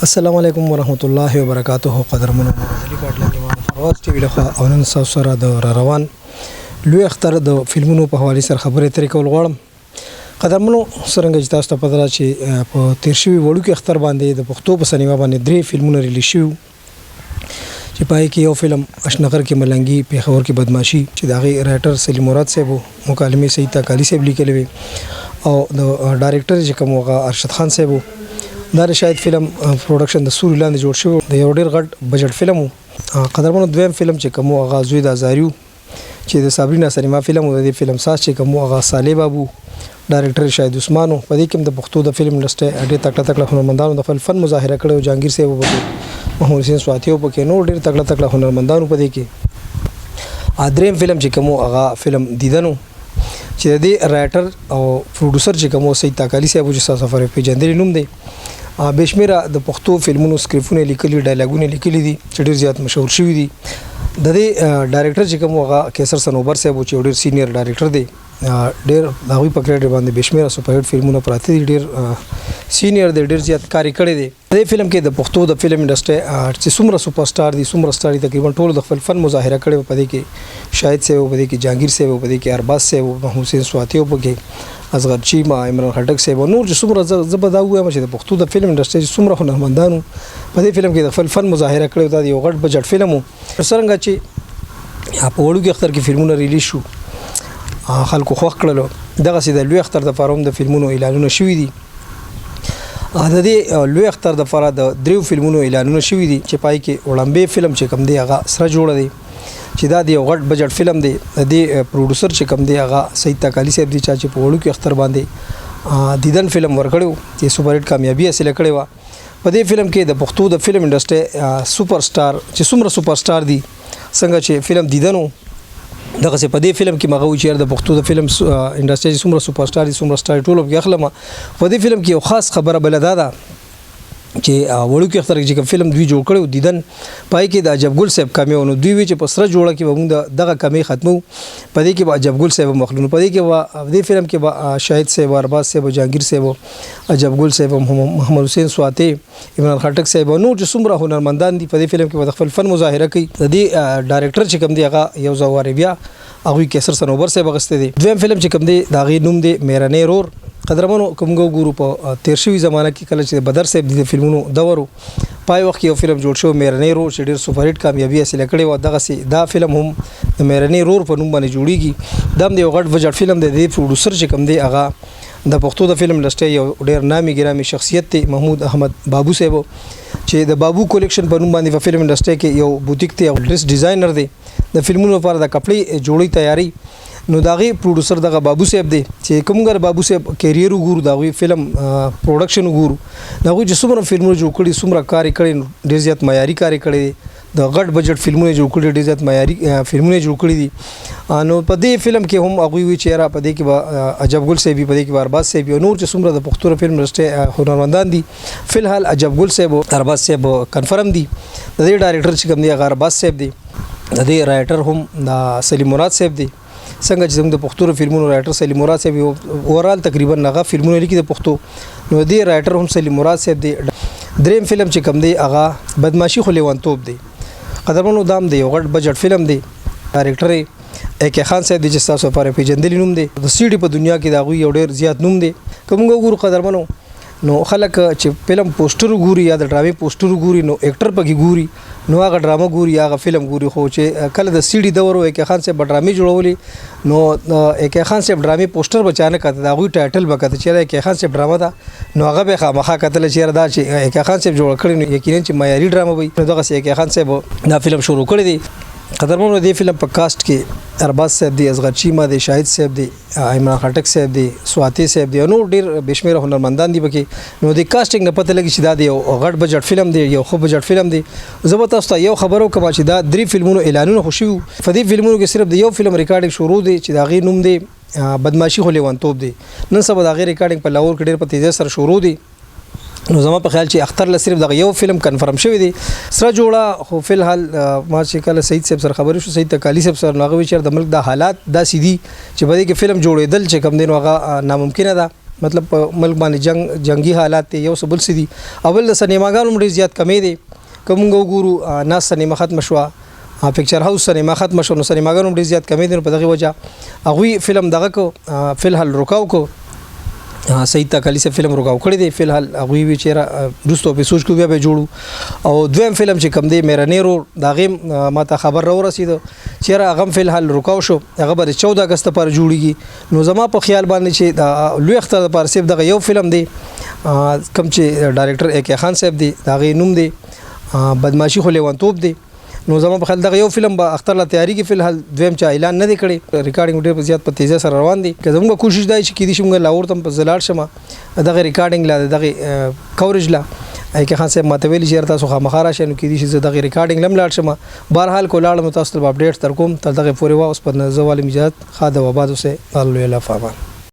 السلام علیکم ورحمت الله وبرکاته. قدرمنو علی کاټلنګ مان پرواز ټي وي لخوا او نن تاسو سره د را روان لوی اختر د فلمونو په حواله سره خبرې اترې کول غواړم. قدرمنو، څرنګه چې تاسو ته پته ده چې په تیر شوي وړوکي اختر باندې د پښتو په سینما باندې درې فلمونه ریلیز شوي وو، چې پای کې یو فلم اشنغر کې ملنګي، پیښور کې بدمعشي، چې د هغې رائټر سلیم مراد صاحب وو، مکالمې سعید تاکالي صاحب لیکلې وې او د ډایرکټر چې کوم هغه ارشد خان صاحب وو. دا د شاید فلم پروډکشن د سوري لاندې جوړ شوی، د یو ډیر غټ بجټ فلم وو. قدرمنو، دویم فلم چې کوم هغه زوی د ازاری وو، چې د صابرینا سینما فلم و. د دې فلم ساز چې کوم هغه صالح بابو، ډایرکټر شاهد عثمان و. په دې کې هم د پښتو د فلم انډسټرۍ ډېر تکړه تکړه هنرمندانو د خپل فن مظاهره کړې او جهانګیر صاحب پکې، محمد حسین سواتي پکې، نور ډېر تکړه تکړه هنرمندانو په دې کې. دریم فلم چې کوم هغه فلم دیدنو، چې د دې رائټر او پروډوسر چې کوم سید تاکالي صاحب، چې تاسو سره پیژندلی نوم دی، بې شمېره د پښتو فلمونو سکرپټونه لیکلي، ډایلاګونه لیکلي دي چې ډېر زیات مشهور شوي دي. د دې ډایرکټر چې کوم هغه قیصر صنوبر صاحب، چې ډېر سینیئر ډایرکټر دی، ډېر د هغوی په کریډټ باندې بې شمېره سپر هټ فلمونه پراته دي، ډېر سینیئر دی، ډېر زیات کار یې کړی دی. دې فلم کې د پښتو د فلم انډسټرۍ چې څومره سپر سټار دي، څومره سټار دي، تقریبا ټول د خپل فن مظاهره کړې. په دې کې شاهد صاحب، په دې کې جهانګیر صاحب، په دې کې ارباز صاحب، محمد حسین سواتي په کې، اصغر چیما، عمران خټک صاحب، نور چې څومره، زه به دا ووایم چې د پښتو د فلم انډسټرۍ څومره هنرمندانو په دې فلم کې د خپل فن مظاهره کړې. دا یو غټ بجټ فلم و. څرنګه چې په وړوکي اختر کې فلمونه ریلیز شو، خلکو خوښ کړلو، دغسې د لوی اختر دپاره هم د فلمونو اعلانونه شوي دي. د دې لوی اختر دپاره د دریو فلمونو اعلانونه شوي دي، چې پای کې وړمبی فلم چې کوم دی هغه سره جوړه دی، چې دا د یو غټ بجټ فلم دی. د دې پروډوسر چې کوم دی هغه سعید تاکالي صاحب دی، چا چې په وړوکي اختر باندې دیدن فلم ورکړی چې سپر هټ کامیابي حاصله کړې وه. په دې فلم کې د پښتو د فلم انډسټرۍ سپر سټار چې څومره سپر سټار دي، څنګه چې فلم دیدنو دغه څه په دې فلم کې مغه چې د پښتو د فلم انډسټري څومره سپر سټار دي، څومره سټار، ټولو کې اخلم. په دې فلم کې یو خاص خبره بل دا ده چې وړوکي اختر کې چې کوم فلم دوی جوړ کړو دیدن، پای کې د عجب ګل صاحب کمی نو دوی وی چې په سره جوړه کې به موږ دغه کمی ختمو، په دې کې به عجب ګل صاحب مخلونو. په دې کې به دې فلم کې به شاهد صاحب، ارباز صاحب، جهانگیر صاحب، عجب ګل صاحب، محمد حسین سواتی، عمران خټک صاحب، نور چې څومره هنرمندان دي، په دې فلم کې به د خپل فن مظاهره کوي. د دې ډایرکټر چې کوم دی هغه یو ځواري بیا هغوی قیصر صنوبر صاحب اخیستی دی. دویم فلم چې کوم دی د هغې نوم دی میرنی رور. قدرمنو، کوم وګورو په تیر شوي زمانه کې کله چې بدر صاحب د فلمونو دور پای وخت کې یو فلم جوړ شو میرنی رور، چې ډیر سپر هټ کامیابي حاصله کړې وه، دغسې دا فلم هم د میرنی رور په نوم باندې جوړیږي. دا هم د یو غټ بجټ فلم دی. د دې پروډوسر چې کوم دی هغه د پښتو د فلم انډسټرۍ یو ډیر نامي ګرامي شخصیت دی، محمود احمد بابو صاحب، چې د بابو کولیکشن په نوم باندې په فلم انډسټرۍ کې یو بوتیک دی او ډریس ډیزاینر دی، د فلمونو لپاره د کپړې جوړي تیاری. نو د هغې پروډوسر دغه بابو صاحب دی، چې کوم ګر بابو صاحب کیریئر وګورو، د هغوی فلم پروډکشن وګورو، د هغوی چې څومره فلمونه جوړ کړي، څومره کار یې کړی، ډېر زیات معیاري کار یې کړی دی. د غټ بجټ فلمونه جوړ کړي، ډېر زیات معیاري فلمونه جوړ کړي دي. نو په دې فلم کې هم هغوی وی چې یاره په دې کې به عجب ګل صاحب، په دې کې به ارباز صاحب او نور چې څومره د پښتو فلم انډسټرۍ هنرمندان دي. فلحال عجب ګل صاحب، ارباز صاحب کنفرم دي. د دې ډایرکټر چې کوم دی هغه ارباز صاحب دی. د دې رائټر هم د سلیم مراد صاحب دی. څنګه چې زموږ د پښتو فلمونو رائټر سلیم مراد صاحب یو اوورال تقریبا هغه فلمونه لیکي د پښتو، نو دې رائټر هم سلیم مراد صاحب دی. دریم فلم چې کوم دی هغه بدمعشي خو لیونتوب دی. قدرمنو، دام دی یو غټ بجټ فلم دی. ډایرکټر اے کے خان صاحب دی، چې تاسو لپاره پیژندلی نوم دی، د سیډي په دنیا کې د هغوی یو ډېر زیات نوم دی. که موږ وګورو قدرمنو، نو خلک چې فلم پوسټر ګوري یا د ډرامې پوسټر ګوري، نو اکټر پکې ګوري، نو هغه ډرامه ګوري، هغه فلم ګوري. خو چې کله د سیډي دور و، اے خان صاحب ډرامې جوړولې، نو اے خان صاحب ډرامې پوسټر به چا نه کاته، د هغوی ټایټل به کاته چې اے خان صاحب ډرامه ده، نو هغه به خامخا کتل چې دا چې اے خان صاحب جوړ کړی نو یقینا چې معیاري ډرامه وي. نو دغسې اے خان صاحب دا فلم شروع کړی دی. قدرمنو، دې فلم په کاست کې ارباز صاحب دی، اصغر چیما دی، شاهد صاحب دی، عمران خټک صاحب دی، سواتی صاحب دی، نور ډیر بې شمېره هنرمندان دي پکې. نو د کاسټینګ نه پته لګي چې دا دی یو غټ بجټ فلم دی، یو ښه بجټ فلم دی. زه به تاسو ته یو خبر وکړم چې دا درې فلمونو اعلانونه خو شوي، په دې فلمونو کې صرف د یو فلم ریکارډینګ شروع دی، چې د هغې نوم دی بدمعشي خو لیونتوب دی. نن سبا د هغې ریکارډینګ په لاهور کې ډېر په تیزۍ سره شروع دی. نو زما په خیال چې اختر له صرف دغه یو فلم کنفرم شوی دی. سره جوړه خو فلحال ما چې کله سعید صاحب سره خبرې شو، سعید تکالی صاحب سره، نو هغه وی چې د ملک د حالات داسې دي چې په دې کې فلم جوړېدل چې کوم دی نو هغه ناممکنه ده. مطلب په ملک باندې جنگ جنگي حالات دی، یو څه بل څه دي. اول د سینماګانو هم ډېر زیات کمی دی. که مونږ وګورو، ناز سینما ختمه شوه، پکچر هاوس سینما ختمه شوه، نو سینماګانو هم ډېر زیات کمی دی. نو په دغه وجه هغوی فلم دغه کو فلحال رکاو کو. سعید تکالی صاحب فلم رکاو کړی دی فلحال. هغوی وی چې وروسته په سوچ کو بیا به جوړو. او دویم فلم چې کم دی، میرنی ورور، د هغې ما ته خبر را ورسېده چې یاره هغه هم فلحال رکاو شو، هغه به د 14 اګست لپاره جوړیږي. نو زما په خیال باندې چې د لوی اختر لپاره صرف دغه یو فلم دی، کوم چې ډایرکټر ای کې خان صاحب دی، د هغې نوم دی بدمعاشي خو لیونتوب دی. نو زما په خیال دغه یو فلم به اختر لا تیاریږي. فلحال دویم چا اعلان نه دی کړی. ریکارډینګ ډېر زیات په تیزۍ سره روان دی. که زموږ کوشش دی چې کېدای شي موږ لاهور ته هم په زه لاړ شم دغه ریکارډینګ لا، دغه کوریج لا. ای کې خان صاحب ماته ویلي چې یاره تاسو خامخا راشئ، نو کېدای شي زه دغه ریکارډینګ لم لاړ شم. بهرحال کو لاړم نو تاسو ته به اپډیټس در کوم. تر دغه پورې وا اوس په زه والم اجازت. ښاد او آباد اوسئ. الله لوی الله فامان.